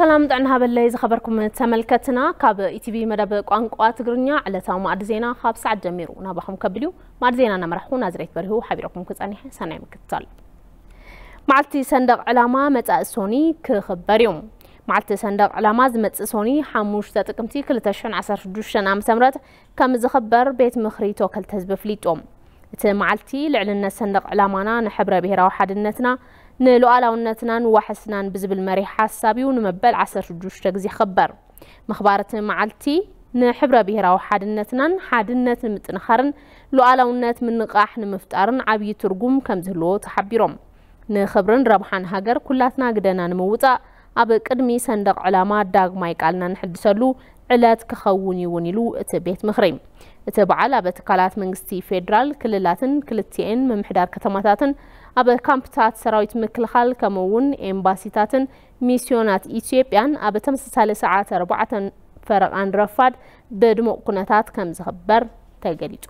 ሰላም ጥዕና ሃበለይ ዝኸበርኩም ተመልከትና፣ ካብ ኢቲቪ መደብ ቋንቋ ትግርኛ ዕለታዊ ማዕዲ ዜና ካብ ሰዓት ጀሚሩ ናባኹም ከብል እዩ። ማዕዲ ዜና እናመራሕኩ ናዝሬት በሪሁ ሓቢረኩም ክጸኒሐ። ሰናይ ምክትታል። መዓልቲ ሰንደቕ ዕላማ መጻኢ ሶኒ ክኽበር እዩ። መዓልቲ ሰንደቕ ዕላማ ዝመጽእ ሶኒ ሓሙሽተ ጥቅምቲ ክልተ ሽሕን ዓሰርተ ሽዱሽተን ዓመተ ምህረት ከም ዝኽበር ቤት ምኽሪ ተወከልቲ ህዝቢ ኣፍሊጡ። እቲ መዓልቲ ልዕልነት ሰንደቕ ዕላማና ንሕብረ ብሔራዊ ሓድነትና ንሉዓላውነትናን ዋሕስናን ብዝብል መሪሕ ሓሳብ እዩ ንመበል ዓሰርተ ሽዱሽተ ግዜ ክኽበር። ምኽባር እቲ መዓልቲ ንሕብረ ብሔራዊ ሓድነትናን ሓድነት ንምጥንኻርን ሉዓላውነት ምንቓሕ ንምፍጣርን ዓብዪ ትርጉም ከም ዝህልዎ ተሓቢሮም። ንኽብርን ረብሓን ሃገር ኩላትና ግደና ንምውጻእ ኣብ ቅድሚ ሰንደቕ ዕላማ ዳግማይ ቃልና ንሕድሰሉ ዕለት ክኸውን እዩ እውን ኢሉ እቲ ቤት ምኽሪ። እቲ በዓል ኣብ ትካላት መንግስቲ ፌዴራል፣ ክልላትን ክልቲኤን ምምሕዳር ከተማታትን፣ ኣብ ካምፕታት ሰራዊት ምክልኻል፣ ከምኡ እውን ኤምባሲታትን ሚስዮናት ኢትዮጵያን ኣብ ተመሳሳሊ ሰዓት ኣርባዕተን ፈረቓን ረፋድ ብድሙቕ ኩነታት ከም ዝኽበር ተገሊጹ።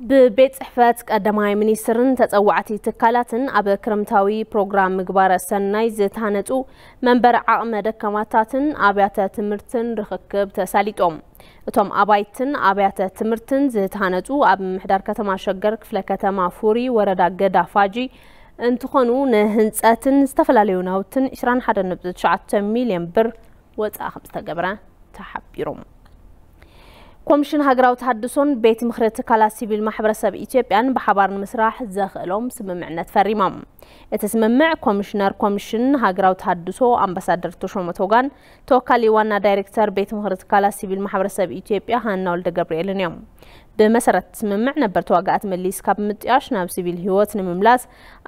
ብቤት ጽሕፈት ቀዳማይ ሚኒስትርን ተጸዋዕቲ ትካላትን ኣብ ክረምታዊ ፕሮግራም ምግባረ ሰናይ ዝተሃነጹ መንበሪ ዓቕመ ደካማታትን ኣብያተ ትምህርትን ርኽክብ ተሳሊጦም። እቶም ኣባይትን ኣብያተ ትምህርትን ዝተሃነጹ ኣብ ምምሕዳር ከተማ ሸገር ክፍለ ከተማ ፉሪ ወረዳ ገዳ ፋጂ እንትኾኑ ንህንጸትን ዝተፈላለዩ ናውትን ዕስራን ሓደን ነጥቢ ትሽዓተ ሚልዮን ብር ወጻኢ ከም ዝተገብረ ተሓቢሩ። ኮሚሽን ሃገራዊ ተሃድሶን ቤት ምኽሪ ትካላት ሲቪል ማሕበረሰብ ኢትዮጵያን ብሓባር ንምስራሕ ዘኽእሎም ስምምዕነት ፈሪሞም። እቲ ስምምዕ ኮሚሽነር ኮሚሽን ሃገራዊ ተሃድሶ ኣምባሳደር ተሾመ ቶጋን ተወካሊ ዋና ዳይሬክተር ቤት ምኽሪ ትካላት ሲቪል ማሕበረሰብ ኢትዮጵያ ሃና ወልደ ገብርኤልን እዮም። ብመሰረት ስምምዕ ነበር ተዋጋእቲ መሊስካ ብምጥያሽ ናብ ሲቪል ህይወት ንምምላስ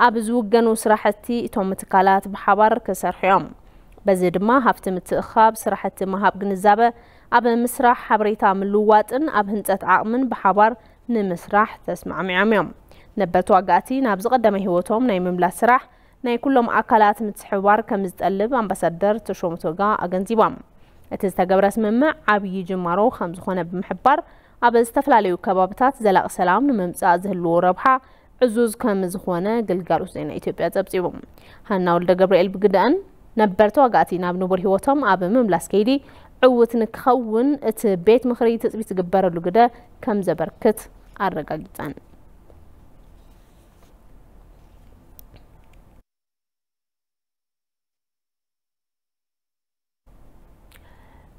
ኣብ ዝውገኑ ስራሕቲ እቶም ትካላት ብሓባር ክሰርሑ እዮም። በዚ ድማ ሃፍቲ ምትእኻብ፣ ስራሕቲ ምሃብ ግንዛበ፣ ኣብ ምስራሕ ሓበሬታ ምልውዋጥን ኣብ ህንጸት ዓቕምን ብሓባር ንምስራሕ ተስማዕሚዖም እዮም። ነበር ተዋጋእቲ ናብ ዝቐደመ ህይወቶም ናይ ምምላስ ስራሕ ናይ ኩሎም ኣካላት ምትሕብባር ከም ዝጠልብ ኣምባሳደር ተሾመ ቶጋ ኣገንዚቦም። እቲ ዝተገብረ ስምምዕ ዓብዪ ጅማሮ ከም ዝኾነ ብምሕባር፣ ኣብ ዝተፈላለዩ ከባብታት ዘላቒ ሰላም ንምምጻእ ዝህልዎ ረብሓ ዕዙዝ ከም ዝኾነ ግልጋሎት ዜና ኢትዮጵያ ጸብጺቡ። ሃና ወልደ ገብርኤል ብግደአን፣ ነበር ተዋጋእቲ ናብ ንቡር ህይወቶም ኣብ ምምላስ ከይዲ ዕውት ንክኸውን እቲ ቤት ምኽሪ ትጽቢት ዝግበረሉ ግደ ከም ዘበርክት ኣረጋጊጸን።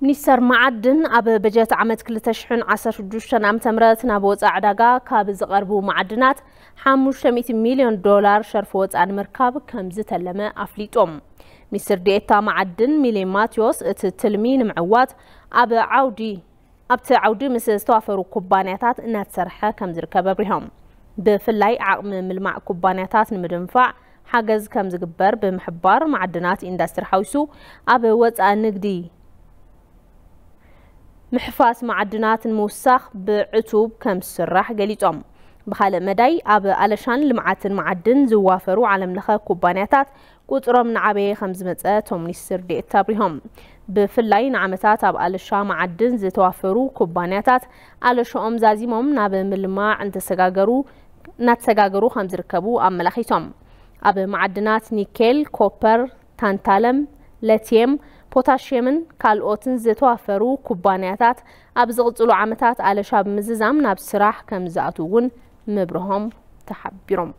ሚኒስተር መዓድን ኣብ በጀት ዓመት ክልተ ሽሕን ዓሰርተ ሽዱሽተን ዓመተ ምህረት ናብ ወጻኢ ዕዳጋ ካብ ዝቐርቡ መዓድናት ሓሙሽተ ሚእቲ ሚልዮን ዶላር ሸርፊ ወጻኢ ንምርካብ ከም ዝተለመ ኣፍሊጦም። ሚኒስትር ዴኤታ መዓድን ሚሌ ማቴዎስ እቲ ትልሚ ንምዕዋት ኣብ ዓውዲ ኣብቲ ዓውዲ ምስ ዝተዋፈሩ ኩባንያታት እናተሰርሐ ከም ዝርከብ ኣብሪሆም። ብፍላይ ዓቕሚ ምልማዕ ኩባንያታት ንምድንፋዕ ሓገዝ ከም ዝግበር ብምሕባር፣ መዓድናት ኢንዳስትሪ ሓዊሱ ኣብ ወፃኢ ንግዲ ምሕፋስ መዓድናት ንምውሳኽ ብዕቱብ ከም ዝስራሕ ገሊጾም። ብኻልእ መዳይ፣ ኣብ ኣለሻን ልምዓትን መዓድን ዝዋፈሩ ዓለምለኸ ኩባንያታት ቁጽሮም እናዓበየ ከም ዝመጸ እቶም ሚኒስትር ዴኤታ ኣብሪሆም። ብፍላይ ንዓመታት ኣብ ኣለሻ መዓድን ዝተዋፈሩ ኩባንያታት ኣለሽኦም ዛዚሞም ናብ ምልማዕ እንተሰጋገሩ እናተሰጋገሩ ከም ዝርከቡ ኣመላኺቶም። ኣብ መዓድናት ኒኬል፣ ኮፐር፣ ታንታለም፣ ለቲየም፣ ፖታሽየምን ካልኦትን ዝተዋፈሩ ኩባንያታት ኣብ ዝቕጽሉ ዓመታት ኣለሻ ብምዝዛም ናብ ስራሕ ከም ዝኣትዉ እውን ምብርሆም ተሓቢሮም።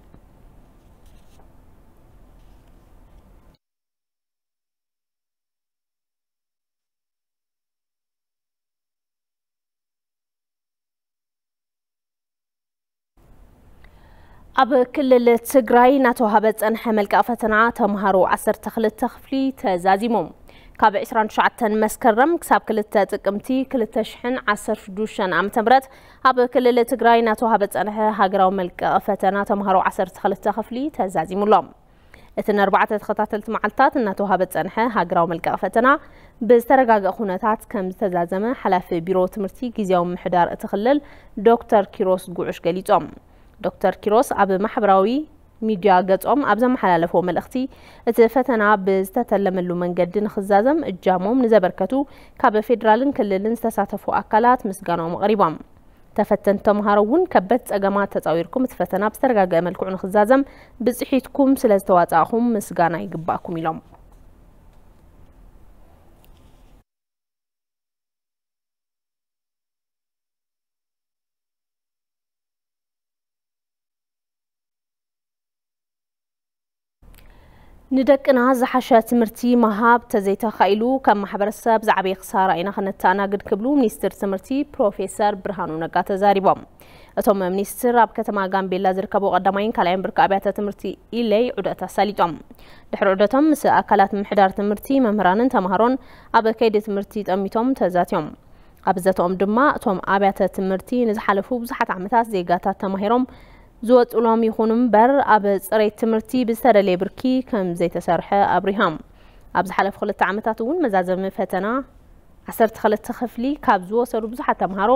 ኣብ ክልል ትግራይ እናተዋህበ ዝጸንሐ መልቀቕ ፈተና ተምሃሮ ዓሰርተ ክልተ ክፍሊ ተዛዚሞም። ካብ ዕስራን ትሽዓተን መስከረም ክሳብ ክልተ ጥቅምቲ ክልተ ሽሕን ዓሰርተ ሽዱሽተን ዓመተ ምህረት ኣብ ክልል ትግራይ እናተዋህበ ዝጸንሐ ሃገራዊ መልቀቕ ፈተና ተምሃሮ ዓሰርተ ክልተ ክፍሊ ተዛዚሙሎም። እቲ ንኣርባዕተ ተኸታተልቲ መዓልታት እናተዋህበ ዝጸንሐ ሃገራዊ መልቀቕ ፈተና ብዝተረጋገአ ኩነታት ከም ዝተዛዘመ ሓላፊ ቢሮ ትምህርቲ ግዝያዊ ምምሕዳር እቲ ክልል ዶክተር ኪሮስ ጉዑሽ ገሊጾም። ዶክተር ኪሮስ ኣብ ማሕበራዊ ሚድያ ገጾም ኣብ ዘመሓላለፍዎ መልእኽቲ፣ እቲ ፈተና ብዝተተለመሉ መንገዲ ንኽዛዘም እጃሞም ንዘበርከቱ ካብ ፌዴራልን ክልልን ዝተሳተፉ ኣካላት ምስጋናኦም ኣቕሪቦም። ተፈተንቲ ተምሃሮ እውን ከበድቲ ጸገማት ተጻዊርኩም እቲ ፈተና ብዝተረጋገአ መልክዑ ንኽዛዘም ብጽሒትኩም ስለ ዝተዋጻእኹም ምስጋና ይግባእኩም ኢሎም። ንደቅና ዝሓሸ ትምህርቲ ምሃብ ተዘይተኻኢሉ፣ ከም ማሕበረሰብ ዝዓበየ ክሳራ ኢና ከነተኣናግድ ክብሉ ሚኒስትር ትምህርቲ ፕሮፌሰር ብርሃኑ ነጋ ተዛሪቦም። እቶም ሚኒስትር ኣብ ከተማ ጋምቤላ ዝርከቡ ቀዳማይን ካልኣይን ብርኪ ኣብያተ ትምህርቲ ኢለይ ዑደት ኣሳሊጦም። ድሕሪ ዑደቶም ምስ ኣካላት ምምሕዳር ትምህርቲ፣ መምህራንን ተምሃሮን ኣብ ከይዲ ትምህርቲ ጠሚቶም ተዛትዮም። ኣብ ዘተኦም ድማ እቶም ኣብያተ ትምህርቲ ንዝሓለፉ ብዙሓት ዓመታት ዜጋታት ተማሂሮም ዝወፅሎም ይኹኑ እምበር ኣብ ፅሬት ትምህርቲ ብዝተደለየ ብርኪ ከም ዘይተሰርሐ ኣብሪሆም። ኣብ ዝሓለፉ ክልተ ዓመታት እውን መዛዘሚ ፈተና ዓሰርተ ክልተ ክፍሊ ካብ ዝወሰዱ ብዙሓት ተምሃሮ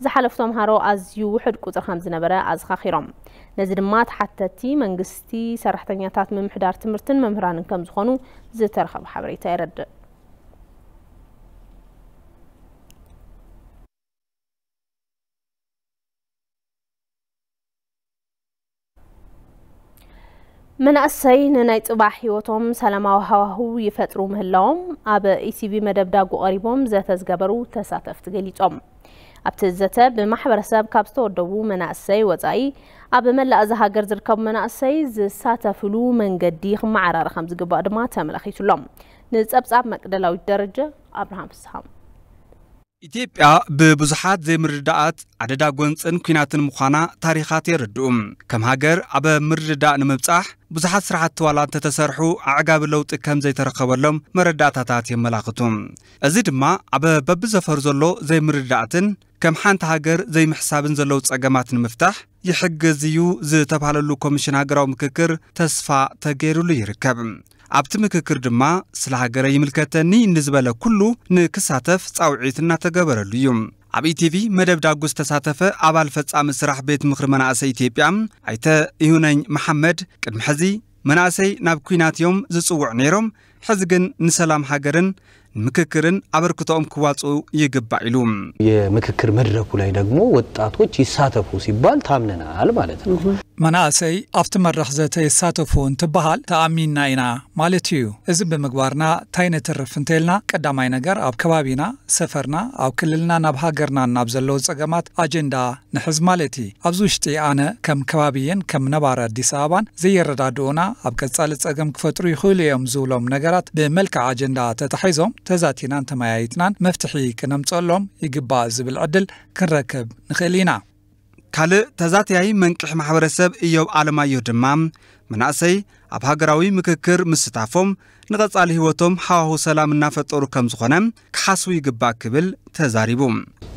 ዝሓለፉ ተምሃሮ ኣዝዩ ውሑድ ቁፅሪ ከም ዝነበረ ኣዘኻኺሮም። ነዚ ድማ ተሓተቲ መንግስቲ፣ ሰራሕተኛታት ምምሕዳር ትምህርትን መምህራንን ከም ዝኾኑ ዝተረኸበ ሓበሬታ የረድእ። መናእሰይ ንናይ ጽባሕ ህይወቶም ሰላማዊ ሃዋህው ይፈጥሩ ምህላዎም ኣብ ኢቲቪ መደብ ዳጉ ቀሪቦም ዘተ ዝገበሩ ተሳተፍቲ ገሊጾም። ኣብቲ ዘተ ብማሕበረሰብ ካብ ዝተወደቡ መናእሰይ ወጻኢ ኣብ መላእ እዛ ሃገር ዝርከቡ መናእሰይ ዝሳተፍሉ መንገዲ ክመዓራረ ከም ዝግባእ ድማ ተመላኺቱሎም። ንጸብጻብ መቅደላዊት ደረጀ ኣብርሃም ፍስሃም። ኢትዮጵያ ብብዙሓት ዘይምርድዳኣት ኣደዳ ጎንጽን ኲናትን ምዃና ታሪኻት የረድኡ። ከም ሃገር ኣብ ምርድዳእ ንምብጻሕ ብዙሓት ስራሕቲ ዋላ እንተተሰርሑ ኣዕጋቢ ለውጢ ከም ዘይተረኸበሎም መረዳእታታት የመላኽቱ። እዚ ድማ ኣብ በብዘፈሩ ዘሎ ዘይምርድዳኣትን ከም ሓንቲ ሃገር ዘይምሕሳብን ዘለዉ ጸገማት ንምፍታሕ ይሕግዝ እዩ ዝተባህለሉ ኮሚሽን ሃገራዊ ምክክር ተስፋ ተገይሩሉ ይርከብ። ኣብቲ ምክክር ድማ ስለ ሃገረይ ይምልከተኒ ንዝበለ ኩሉ ንክሳተፍ ጻውዒት እናተገበረሉ እዩ። ኣብ ኢቲቪ መደብ ዳጉ ዝተሳተፈ ኣባል ፈጻሚ ስራሕ ቤት ምኽሪ መናእሰይ ኢትዮጵያ ኣይተ ይሁነኝ መሓመድ ቅድሚ ሕዚ መናእሰይ ናብ ኲናት እዮም ዝጽውዑ ነይሮም፣ ሕዚ ግን ንሰላም ሃገርን ንምክክርን ኣበርክቶኦም ክዋጽኡ ይግባእ ኢሉ። የምክክር መድረኩ ላይ ደግሞ ወጣቶች ይሳተፉ ሲባል ታምነናል ማለት ነው። መናእሰይ ኣብቲ መድረኽ ዘተ ይሳተፉ እንትበሃል ተኣሚንና ኢና ማለት እዩ። እዚ ብምግባርና ታይ ነትርፍ እንተልና፣ ቀዳማይ ነገር ኣብ ከባቢና፣ ሰፈርና፣ ኣብ ክልልና፣ ናብ ሃገርና ናብ ዘለዉ ጸገማት ኣጀንዳ ንሕዝ ማለት እዩ። ኣብዚ ውሽጢ ኣነ ከም ከባቢየን ከም ነባሪ ኣዲስ ኣበባን ዘየረዳድኡና ኣብ ቀጻሊ ጸገም ክፈጥሩ ይኽእሉ እዮም ዝብሎም ነገራት ብመልክዕ ኣጀንዳ ተታሒዞም ተዛቲናን ተመያይጥናን መፍትሒ ክነምጸሎም ይግባእ ዝብል ዕድል ክንረክብ ንኽእል ኢና። ካልእ ተዛትያይ መንቅሒ ማሕበረሰብ እዮብ ኣለማየሁ ድማ መናእሰይ ኣብ ሃገራዊ ምክክር ምስታፎም ንቐጻሊ ህይወቶም ሃዋሁ ሰላም እናፈጠሩ ከም ዝኾነ ክሓስቡ ይግባእ ክብል ተዛሪቡ።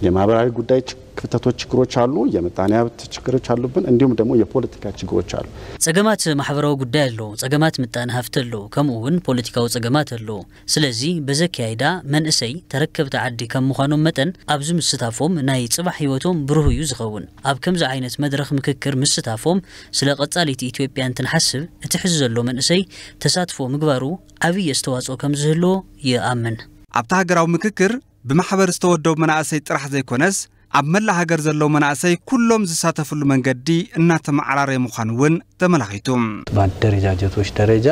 የማህበራዊ ጉዳይ ች-፣ ክፍተቶች፣ ችግሮች አሉ፣ የምጣኔ ሀብት ችግሮች አሉብን፣ እንዲሁም ደግሞ የፖለቲካ ችግሮች አሉ። ጸገማት ማሕበራዊ ጉዳይ ኣሎ፣ ጸገማት ምጣኔ ሃብቲ ኣሎ፣ ከምኡ እውን ፖለቲካዊ ጸገማት ኣሎ። ስለዚ በዚ ኣካይዳ መንእሰይ ተረከብቲ ዓዲ ከም ምዃኖም መጠን ኣብዚ ምስታፎም ናይ ጽባሕ ህይወቶም ብሩህ እዩ ዝኸውን። ኣብ ከምዚ ዓይነት መድረኽ ምክክር ምስታፎም ስለ ቀጻሊት ኢትዮጵያ እንትንሓስብ እቲ ሕዚ ዘሎ መንእሰይ ተሳትፎ ምግባሩ ዓብዪ ኣስተዋጽኦ ከም ዝህልዎ ይኣምን። ኣብቲ ሃገራዊ ምክክር ብማሕበር ዝተወደቡ መናእሰይ ጥራሕ ዘይኮነስ ኣብ መላእ ሃገር ዘለዉ መናእሰይ ኩሎም ዝሳተፍሉ መንገዲ እናተመዓራረየ ምዃኑ እውን ተመላኺቱ። በአደረጃጀቶች ደረጃ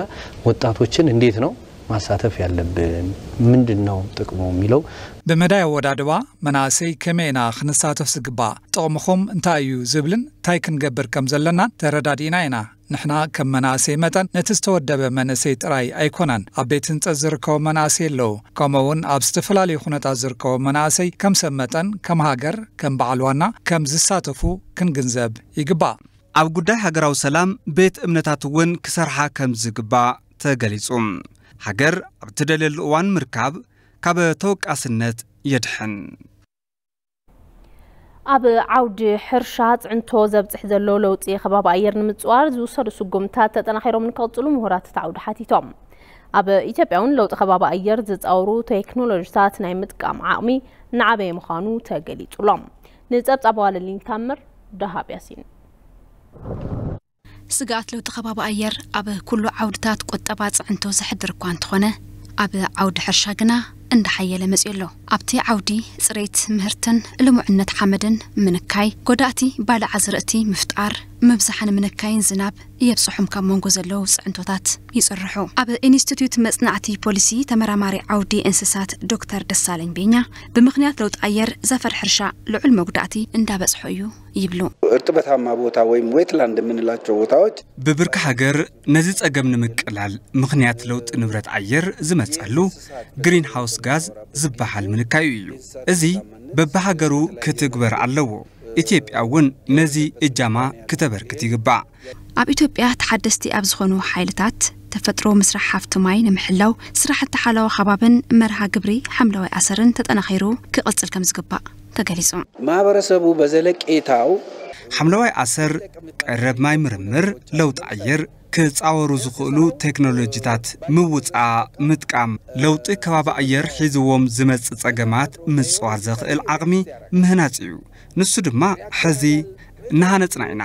ወጣቶችን እንዴት ነው ማሳተፍ ያለብን? ምንድን ነው ጥቅሙ የሚለው? ብመዳይ ኣወዳድባ መናእሰይ ከመይ ኢና ክንሳተፍ ዝግባእ? ጥቕምኹም እንታይ እዩ ዝብልን እንታይ ክንገብር ከም ዘለናን ተረዳዲእና ኢና። ንሕና ከም መናእሰይ መጠን ነቲ ዝተወደበ መንእሰይ ጥራይ ኣይኮነን። ኣብ ቤት ህንጸት ዝርከቡ መናእሰይ ኣለዉ። ከምኡ እውን ኣብ ዝተፈላለዩ ኩነታት ዝርከቡ መናእሰይ ከም ሰብ መጠን፣ ከም ሃገር፣ ከም በዓል ዋና ከም ዝሳተፉ ክንግንዘብ ይግባእ። ኣብ ጉዳይ ሃገራዊ ሰላም ቤት እምነታት እውን ክሰርሓ ከም ዝግባእ ተገሊጹ። ሃገር ኣብ እትደልየሉ እዋን ምርካብ ካብ ተወቃስነት የድሕን። ኣብ ዓውዲ ሕርሻ ጽዕንቶ ዘብጽሕ ዘሎ ለውጢ ከባቢ ኣየር ንምጽዋር ዝውሰዱ ስጉምታት ተጠናኺሮም ንክቕጽሉ ምሁራት እቲ ዓውዲ ሓቲቶም። ኣብ ኢትዮጵያ እውን ለውጢ ከባቢ ኣየር ዝጻወሩ ቴክኖሎጂታት ናይ ምጥቃም ዓቕሚ እናዓበየ ምዃኑ ተገሊጹሎም። ንጸብጻብ ዋለልኝ ታምር፣ ደሃብ ያሲን። ስግኣት ለውጢ ከባቢ ኣየር ኣብ ኩሉ ዓውድታት ቁጠባ ጽዕንቶ ዘሕድር እኳ እንተኾነ፣ ኣብ ዓውዲ ሕርሻ ግና እንዳሓየለ መጺኡ ኣሎ። ኣብቲ ዓውዲ ጽሬት ምህርትን ልሙዕነት ሓመድን ምንካይ፣ ጎዳእቲ ባልዕ ኣዝርእቲ ምፍጣር፣ ምብዛሕን ምንካይን ዝናብ የብጽሑም ካብ መንጎ ዘለዉ ጽዕንቶታት ይጽርሑ። ኣብ ኢንስቲትዩት መጽናዕቲ ፖሊሲ ተመራማሪ ዓውዲ እንስሳት ዶክተር ደሳለኝ ቤኛ፣ ብምኽንያት ለውጢ ኣየር ዘፈር ሕርሻ ልዑል መጉዳእቲ እንዳበጽሖ እዩ ይብሉ። እርጥበታማ ቦታ ወይም ዌትላንድ የምንላቸው ቦታዎች ብብርኪ ሃገር ነዚ ጸገም ንምቅላል ምኽንያት ለውጢ ንብረት ኣየር ዝመጸሉ ግሪን ሃውስ ጋዝ ዝበሃል ምንካዩ እዩ። እዚ በብሃገሩ ክትግበር ኣለዎ። ኢትዮጵያ እውን ነዚ እጃማ ክተበርክት ይግባእ። ኣብ ኢትዮጵያ ተሓደስቲ ኣብ ዝኾኑ ሓይልታት ተፈጥሮ ምስራሕ ሃፍቲ ማይ ንምሕላው ስራሕቲ ሓለዋ ከባብን መርሃ ግብሪ ሓምለዋይ ኣሰርን ተጠናኺሩ ክቕጽል ከም ዝግባእ ተገሊጹ። ማህበረሰቡ በዘለቄታው ሓምለዋይ ኣሰር፣ ቀረብ ማይ ምርምር፣ ለውጢ ኣየር ክጻወሩ ዝኽእሉ ቴክኖሎጂታት ምውጻእ ምጥቃም፣ ለውጢ ከባቢ ኣየር ሒዝዎም ዝመጽእ ጸገማት ምጽዋር ዘኽእል ዓቕሚ ምህናጽ እዩ። ንሱ ድማ ሕዚ እናሃነጽና ኢና።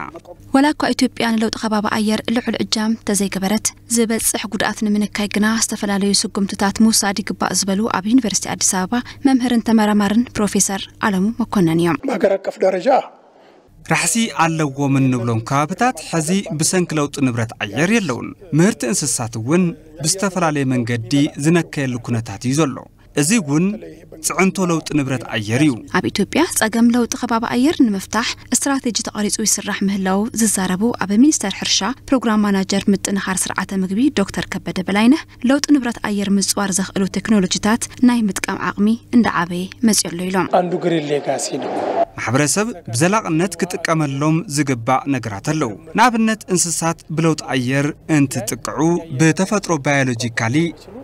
ዋላ እኳ ኢትዮጵያ ንለውጢ ከባቢ ኣየር ልዑል እጃም ተዘይገበረት፣ ዝበጽሕ ጉድኣት ንምንካይ ግና ዝተፈላለዩ ስጉምትታት ምውሳድ ይግባእ ዝበሉ ኣብ ዩኒቨርሲቲ ኣዲስ ኣበባ መምህርን ተመራማርን ፕሮፌሰር ኣለሙ መኮነን እዮም። በሀገር አቀፍ ደረጃ ራሕሲ ኣለዎም እንብሎም ከባብታት ሕዚ ብሰንኪ ለውጢ ንብረት ኣየር የለውን። ምህርቲ እንስሳት እውን ብዝተፈላለየ መንገዲ ዝነከየሉ ኩነታት እዩ ዘሎ። እዚ እውን ጽዕንቶ ለውጢ ንብረት ኣየር እዩ። ኣብ ኢትዮጵያ ጸገም ለውጢ ከባቢ ኣየር ንምፍታሕ ስትራቴጂ ተቐሪጹ ይስራሕ ምህላው ዝዛረቡ ኣብ ሚኒስቴር ሕርሻ ፕሮግራም ማናጀር ምጥንኻር ስርዓተ ምግቢ ዶክተር ከበደ በላይነህ፣ ለውጢ ንብረት ኣየር ምጽዋር ዘኽእሉ ቴክኖሎጂታት ናይ ምጥቃም ዓቕሚ እንዳዓበየ መጺኡ ኣሎ ኢሎም። አንዱ ግሪን ሌጋሲ ነው። ማሕበረሰብ ብዘላቕነት ክጥቀመሎም ዝግባእ ነገራት ኣለዉ። ንኣብነት እንስሳት ብለውጢ ኣየር እንትጥቅዑ ብተፈጥሮ ባዮሎጂካሊ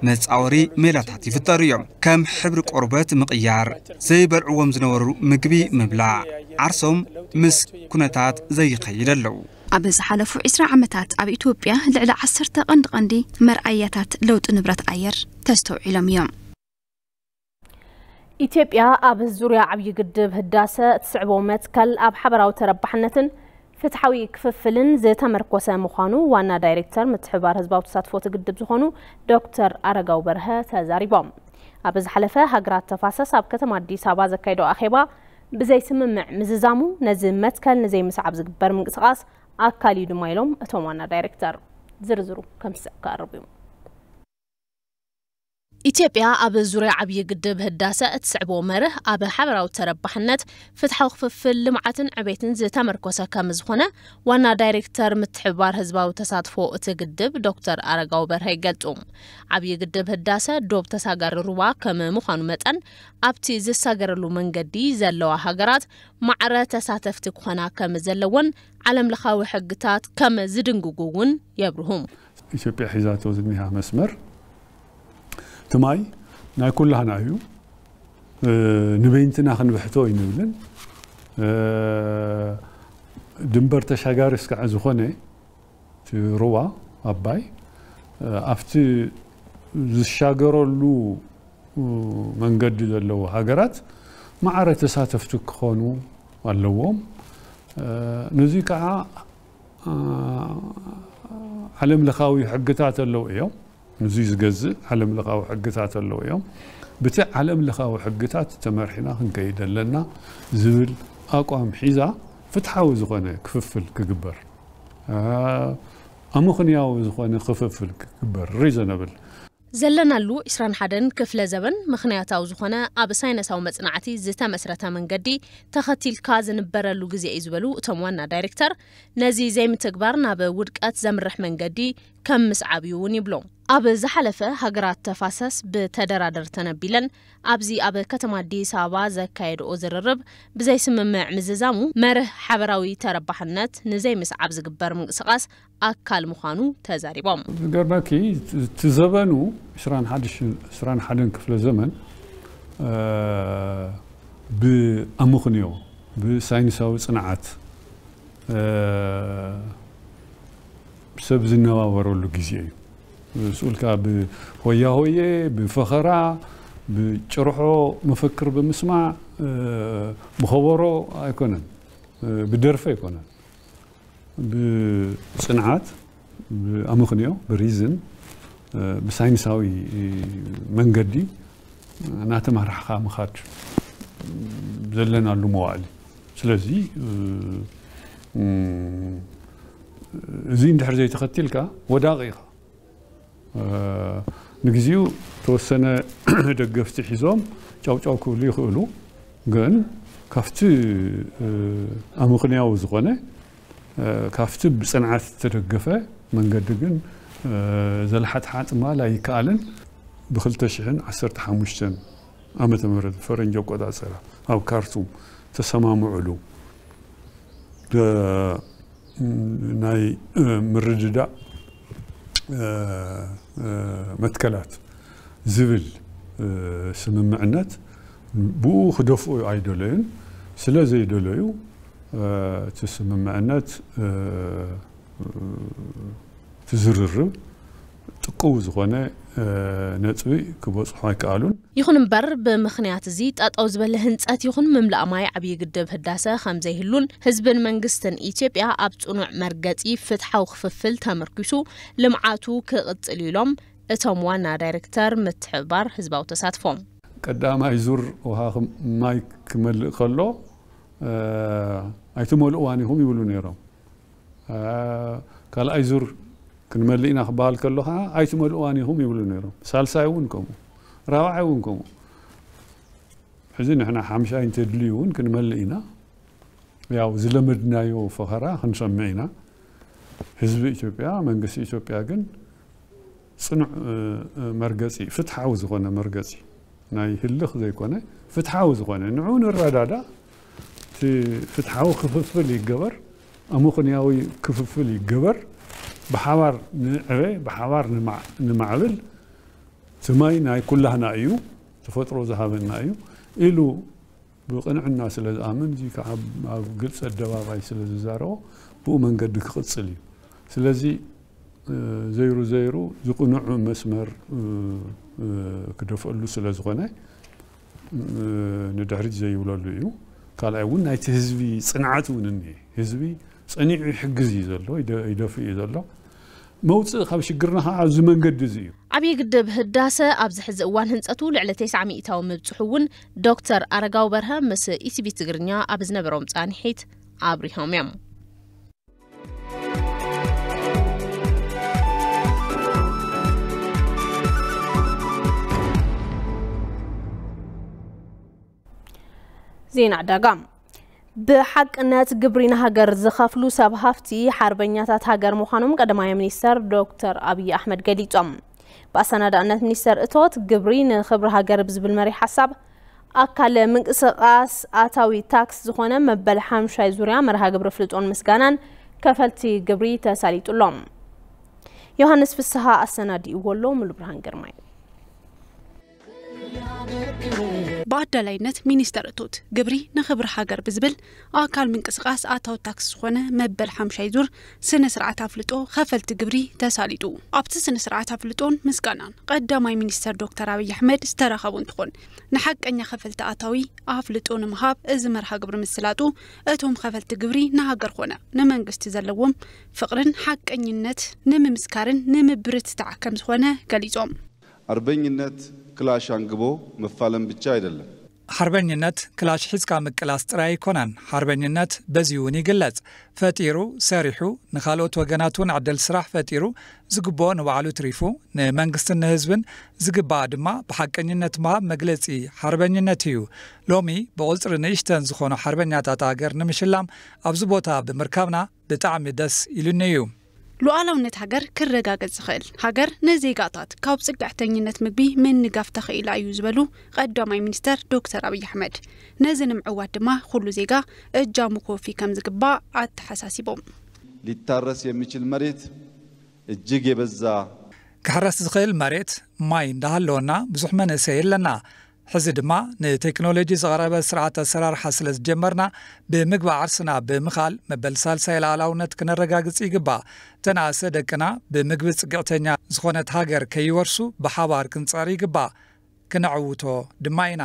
መጻወሪ ሜላታት ይፍጠሩ እዮም። ከም ሕብሪ ቆርበት ምቕያር፣ ዘይበልዕዎም ዝነበሩ ምግቢ ምብላዕ፣ ዓርሶም ምስ ኩነታት ዘይኸይድ ኣለዉ። ኣብ ዝሓለፉ ዕስራ ዓመታት ኣብ ኢትዮጵያ ልዕሊ ዓሰርተ ቀንዲ ቀንዲ መርኣያታት ለውጢ ንብረት ኣየር ተስተውዒሎም እዮም። ኢትዮጵያ ኣብ ዙርያ ዓብዪ ግድብ ህዳሰ እትስዕቦ መትከል ኣብ ሓበራዊ ተረባሕነትን ፍትሓዊ ክፍፍልን ዝተመርኮሰ ምዃኑ ዋና ዳይሬክተር ምትሕብባር ህዝባዊ ተሳትፎ እቲ ግድብ ዝኾኑ ዶክተር ኣረጋዊ በርሀ ተዛሪቦም። ኣብ ዝሓለፈ ሃገራት ተፋሰስ ኣብ ከተማ ኣዲስ ኣበባ ዘካየዶ ኣኼባ ብዘይስምምዕ ምዝዛሙ ነዚ መትከል ንዘይምስዓብ ዝግበር ምንቅስቓስ ኣካል እዩ ድማ ኢሎም እቶም ዋና ዳይሬክተር። ዝርዝሩ ከም ዝስዕብ ክቐርብ እዩ። ኢትዮጵያ ኣብ ዙርያ ዓብዪ ግድብ ህዳሰ እትስዕቦ መርህ ኣብ ሓበራዊ ተረባሕነት፣ ፍትሓዊ ክፍፍል፣ ልምዓትን ዕቤትን ዝተመርኮሰ ከም ዝኾነ ዋና ዳይሬክተር ምትሕብባር ህዝባዊ ተሳትፎ እቲ ግድብ ዶክተር ኣረጋዊ በርሀ ይገልጹ። ዓብዪ ግድብ ህዳሰ ዶብ ተሳጋሪ ሩባ ከም ምዃኑ መጠን ኣብቲ ዝሳገረሉ መንገዲ ዘለዋ ሃገራት ማዕረ ተሳተፍቲ ክኾና ከም ዘለወን ዓለም ለኻዊ ሕግታት ከም ዝድንግጉ እውን የብርሁ። ኢትዮጵያ ሒዛቶ ዝኒሃ መስመር እቲ ማይ ናይ ኩላህና እዩ። እ፣ ንበይንትና ክንብሕቶ ኣይንብልን። እ፣ ድንበር ተሻጋሪ እስካዕ ዝኾነ እቲ ሩባ ኣባይ፣ እ፣ ኣብቲ ዝሻገረሉ መንገዲ ዘለዎ ሃገራት ማዕረ ተሳተፍቲ ክኾኑ ኣለዎም። እ፣ ነዚ ከዓ፣ እ፣ ዓለም ለኻዊ ሕግታት ኣለዉ እዮም። ነዚ ዝገዝእ ዓለም ለኻዊ ሕግታት ኣለዉ እዮም። ብቲ ዓለም ለኻዊ ሕግታት ተመርሒና ክንከይድ ኣለና ዝብል ኣቋም ሒዛ ፍትሓዊ ዝኾነ ክፍፍል ክግበር፣ እ፣ ኣመኽንያዊ ዝኾነ ክፍፍል ክግበር፣ ሪዘነብል። ዘለናሉ ዕስራን ሓደን ክፍለ ዘበን ምኽንያታዊ ዝኾነ ኣብ ሳይነሳዊ መጽናዕቲ ዝተመስረተ መንገዲ ተኸቲልካ ዝንበረሉ ግዜ እዩ ዝበሉ እቶም ዋና ዳይሬክተር፣ ነዚ ዘይምትግባር ናብ ውድቀት ዘምርሕ መንገዲ ከም ምስዓብ እዩ እውን ይብሉ። ኣብ ዝሓለፈ ሃገራት ተፋሰስ ብተደራደር ተነቢለን ኣብዚ ኣብ ከተማ ኣዲስ ኣበባ ዘካየድኦ ዝርርብ ብዘይስምምዕ ምዝዛሙ መርህ ሓበራዊ ተረባሕነት ንዘይምስዓብ ዝግበር ምንቅስቓስ ኣካል ምዃኑ ተዛሪቦም። ዝገርመኪ፣ እቲ ዘበኑ ዕስራን ሓደን ክፍለ ዘመን፣ እ፣ ብኣመኽንዮ፣ ብሳይንሳዊ ጽንዓት፣ እ፣ ሰብ ዝነባበረሉ ግዜ እዩ። ስኡልካ ብሆያ ሆየ፣ ብፈኸራ፣ ብጭርሖ መፈክር ብምስማዕ፣ እ፣ ብኸበሮ ኣይኮነን፣ እ፣ ብደርፊ ኣይኮነን። ብፅንዓት፣ ብኣመክንዮ፣ ብሪዝን፣ ብሳይንሳዊ መንገዲ እናተመራሕካ ምኻድ ዘለናሉ መዋዕል። ስለዚ እዚ እንድሕር ዘይተኸቲልካ ወዳቂ ኢኻ። ንግዚኡ ተወሰነ ደገፍቲ ሒዞም ጫውጫው ክብሉ ይኽእሉ፣ ግን ካብቲ ኣመክንያዊ ዝኾነ፣ ካብቲ ብፅንዓት ዝተደገፈ መንገዲ ግን፣ ዘልሓጥሓጥ ምባል ኣይከኣልን። ብ2015 ዓመተ ምህረት ፈረንጂ ኣቆፃፅራ ኣብ ካርቱም ተሰማምዑሉ ናይ ምርድዳእ መትከላት ዝብል ስምምዕነት ብኡ ክደፍኡ ኣይደለዩን። ስለ ዘይደለዩ እቲ ስምምዕነት፣ እቲ ዝርርብ ጥቁው ዝኾነ ነጥቢ ክበፅሑ ኣይከኣሉን። ይኹን እምበር፣ ብምኽንያት እዚ ጠጠው ዝበለ ህንፀት ይኹን ምምላእ ማይ ዓብዪ ግድብ ህዳሰ ከምዘይህሉን ህዝብን መንግስትን ኢትዮጵያ ኣብ ፅኑዕ መርገፂ ፍትሓዊ ክፍፍል ተመርኪሱ ልምዓቱ ክቕፅል እዩ ኢሎም እቶም ዋና ዳይሬክተር ምትሕብባር ህዝባዊ ተሳትፎ። ቀዳማይ ዙር ውሃ ማይ ክመልእ ከሎ ኣይትመልእዋን ኢኹም ይብሉ ነይሮም። ካልኣይ ዙር ክንመልእ ኢና ክበሃል ከሎ ከዓ ኣይትመልእዋን ኢኹም ይብሉ ነይሮም። ሳልሳይ እውን ከምኡ፣ ራብዓይ እውን ከምኡ። ሕዚ ንሕና ሓምሻይ እንተድልዩ እውን ክንመልእ ኢና። ያው ዝለመድናዮ ፈኸራ ክንሰምዕ ኢና። ህዝቢ ኢትዮጵያ፣ መንግስቲ ኢትዮጵያ ግን ፅኑዕ መርገፂ፣ ፍትሓዊ ዝኾነ መርገፂ፣ ናይ ህልኽ ዘይኮነ ፍትሓዊ ዝኾነ፣ ንዑ ንረዳዳእ፣ እቲ ፍትሓዊ ክፍፍል ይገበር፣ ኣመኽንያዊ ክፍፍል ይገበር፣ ብሓባር ንዕበ፣ ብሓባር ንማዕብል፣ እቲ ማይ ናይ ኩላህና እዩ፣ ተፈጥሮ ዝሃበና እዩ ኢሉ ብቕንዕና ስለ ዝኣምን፣ እዚ ከዓ ኣብ ግልፂ ኣደባባይ ስለ ዝዛረቦ፣ ብኡ መንገዲ ክቕፅል እዩ። ስለዚ ዘይሩ ዘይሩ ዝቕንዑ መስመር ክደፍአሉ ስለ ዝኾነ፣ ንድሕሪት ዘይብለሉ እዩ። ካልኣይ እውን ናይቲ ህዝቢ ፅንዓት እውን እኒሀ። ህዝቢ ፀኒዑ ይሕግዝ እዩ ዘሎ፣ ይደፍእ እዩ ዘሎ። መውፅእ ካብ ሽግርና ከዓ ኣብዚ መንገዲ እዚ እዩ። ዓብዪ ግድብ ህዳሰ ኣብዚ ሕዚ እዋን ህንፀቱ ልዕሊ ተስዓ ሚእታዊ ምብፅሑ እውን ዶክተር ኣረጋዊ በርሀ ምስ ኢቲቪ ትግርኛ ኣብ ዝነበሮም ፃንሒት ኣብሪሆም እዮም። ዜና ዕዳጋ። ብሓቅነት ግብሪ ንሃገር ዝኸፍሉ ሰብ ሃፍቲ ሓርበኛታት ሃገር ምዃኖም ቀዳማይ ሚኒስተር ዶክተር ኣብይ ኣሕመድ ገሊጾም። ብኣሰናዳእነት ሚኒስተር እቶት፣ ግብሪ ንኽብሪ ሃገር ብዝብል መሪሕ ሓሳብ ኣካል ምንቅስቓስ ኣታዊ ታክስ ዝኾነ መበል ሓምሻይ ዙርያ መርሃ ግብሪ ኣፍልጦን ምስጋናን ከፈልቲ ግብሪ ተሳሊጡሎም። ዮሃንስ ፍስሃ ኣሰናዲእዎ ኣሎ፣ ሙሉብርሃን ግርማይ። ብኣዳላይነት ሚኒስተር እቶት፣ ግብሪ ንኽብሪ ሃገር ብዝብል ኣካል ምንቅስቓስ ኣታዊ ታክስ ዝኾነ መበል ሓምሻይ ዙር ስነ ስርዓት ኣፍልጦ ኸፈልቲ ግብሪ ተሳሊጡ። ኣብቲ ስነ ስርዓት ኣፍልጦን ምስጋናን ቀዳማይ ሚኒስተር ዶክተር ኣብይ ኣሕመድ ዝተረኸቡ እንትኾን፣ ንሓቀኛ ኸፈልቲ ኣታዊ ኣፍልጦ ንምሃብ እዚ መርሃ ግብሪ ምስላጡ፣ እቶም ኸፈልቲ ግብሪ ንሃገር ኾነ ንመንግስቲ ዘለዎም ፍቕርን ሓቀኝነት ንምምስካርን ንምብርትታዕ ከም ዝኾነ ገሊጾም። ሓርበኝነት ክላሽ ኣንግቦ መፋለም ብቻ ኣይደለም። ሓርበኝነት ክላሽ ሒዝካ ምቅላስ ጥራይ ኣይኮነን። ሓርበኝነት በዚ እውን ይግለጽ። ፈጢሩ፣ ሰሪሑ፣ ንኻልኦት ወገናት እውን ዕድል ስራሕ ፈጢሩ፣ ዝግብኦ ንባዕሉ ትሪፉ፣ ንመንግስትን ንህዝብን ዝግባኣ ድማ ብሓቀኝነት ምሃብ መግለጺ ሓርበኝነት እዩ። ሎሚ ብቑጽሪ ንእሽተን ዝኾኑ ሓርበኛታት ኣገር ንምሽላም ኣብዚ ቦታ ብምርካብና ብጣዕሚ ደስ ኢሉኒ እዩ። ሉዓላውነት ሃገር ክረጋገጽ ዝኽእል፣ ሃገር ንዜጋታት ካብ ጽግዕተኝነት ምግቢ ምንጋፍ ተኽኢላ እዩ ዝበሉ ቀዳማይ ሚኒስተር ዶክተር ኣብይ ኣሕመድ፣ ነዚ ንምዕዋት ድማ ኩሉ ዜጋ እጃሙ ክወፊ ከም ዝግባእ ኣተሓሳሲቦም። ሊታረስ የሚችል መሬት እጅግ የበዛ። ክሕረስ ዝኽእል መሬት፣ ማይ እንዳሃለወና ብዙሕ መንእሰይ የለና። ሕዚ ድማ ንቴክኖሎጂ ዝቐረበ ስርዓት ኣሰራርሓ ስለ ዝጀመርና ብምግቢ ዓርስና ብምኻል መበል ሳልሳይ ልኣላውነት ክነረጋግጽ ይግባእ። ተነኣሰ ደቅና ብምግቢ ጽግዕተኛ ዝኾነት ሃገር ከይወርሱ ብሓባር ክንጽዕር ይግባእ። ክነዕውቶ ድማ ኢና።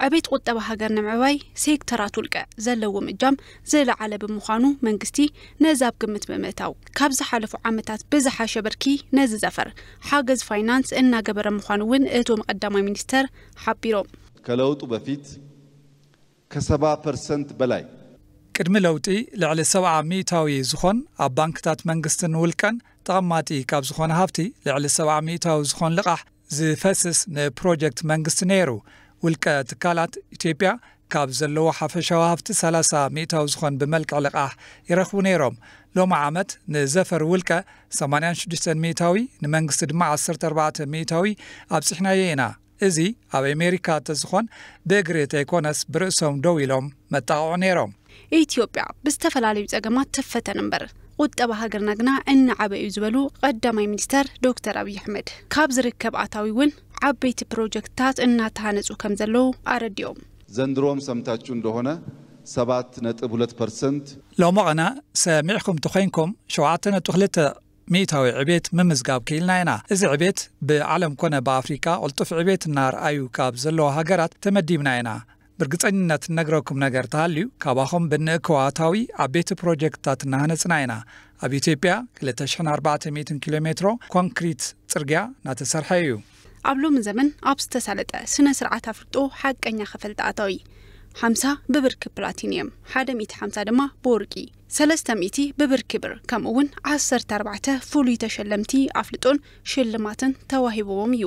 ዕቤት ቁጠባ ሃገር ንምዕባይ ሴክተራት ውልቀ ዘለዎም እጃም ዝለዓለ ብምዃኑ መንግስቲ ነዚ ኣብ ግምት ብምእታው ካብ ዝሓለፉ ዓመታት ብዝሓሸ ብርኪ ነዚ ዘፈር ሓገዝ ፋይናንስ እናገበረ ምዃኑ እውን እቶም ቀዳማይ ሚኒስተር ሓቢሮም። ከለውጡ በፊት ከሰባ ፐርሰንት በላይ ቅድሚ ለውጢ ልዕሊ ሰብዓ ሚእታዊ ዝኾን ኣብ ባንክታት መንግስትን ውልቀን ተቐማጢ ካብ ዝኾነ ሃፍቲ ልዕሊ ሰብዓ ሚእታዊ ዝኾን ልቓሕ ዝፈስስ ንፕሮጀክት መንግስቲ ነይሩ። ውልቀ ትካላት ኢትዮጵያ ካብ ዘለዎ ሓፈሻዊ ሃፍቲ ሰላሳ ሚእታዊ ዝኾን ብመልክዕ ልቓሕ ይረኽቡ ነይሮም። ሎሚ ዓመት ንዘፈር ውልቀ ሰማንያን ሽዱሽተን ሚእታዊ፣ ንመንግስቲ ድማ ዓሰርተ ኣርባዕተ ሚእታዊ ኣብፂሕናዮ ኢና። እዚ ኣብ ኣሜሪካ እንተዝኾን ብእግሪ እንተይኮነስ ብርእሶም ደው ኢሎም መጣቕዑ ነይሮም። ኢትዮጵያ ብዝተፈላለዩ ጸገማት ትፈተን እምበር ቁጠባ ሃገርና ግና እናዓበ እዩ ዝበሉ ቀዳማይ ሚኒስተር ዶክተር ኣብይ ኣሕመድ፣ ካብ ዝርከብ ኣታዊ እውን ዓበይቲ ፕሮጀክትታት እናተሃነፁ ከም ዘለዉ ኣረዲኦም። ዘንድሮም ሰምታችሁ እንደሆነ ሰባት ነጥብ ሁለት ፐርሰንት ሎሚ ቐነ ሰሚዕኩም ተኾይንኩም ሸውዓተ ነጥቢ ክልተ ሚእታዊ ዕቤት ምምዝጋብ ክኢልና ኢና። እዚ ዕቤት ብዓለም ኮነ ብኣፍሪካ ቅልጡፍ ዕቤት እናርኣዩ ካብ ዘለዉ ሃገራት ተመዲብና ኢና። ብርግፀኝነት እነግረኩም ነገር ተሃልዩ ካባኹም ብንእክቦ ኣታዊ ዓበይቲ ፕሮጀክትታት እናሃነፅና ኢና። ኣብ ኢትዮጵያ ክልተ ሽሕን ኣርባዕተ ሚእትን ኪሎ ሜትሮ ኮንክሪት ፅርግያ እናተሰርሐ እዩ። ኣብ ሎሚ ዘመን ኣብ ዝተሳለጠ ስነ ስርዓት ኣፍልጦ ሓቀኛ ከፈልቲ ኣታዊ ሓምሳ ብብርኪ ፕላቲኒየም፣ ሓደ ሚእቲ ሓምሳ ድማ ብወርቂ፣ ሰለስተ ሚእቲ ብብርኪ ብር ከምኡ እውን ዓሰርተ ኣርባዕተ ፍሉይ ተሸለምቲ ኣፍልጦን ሽልማትን ተዋሂብዎም እዩ።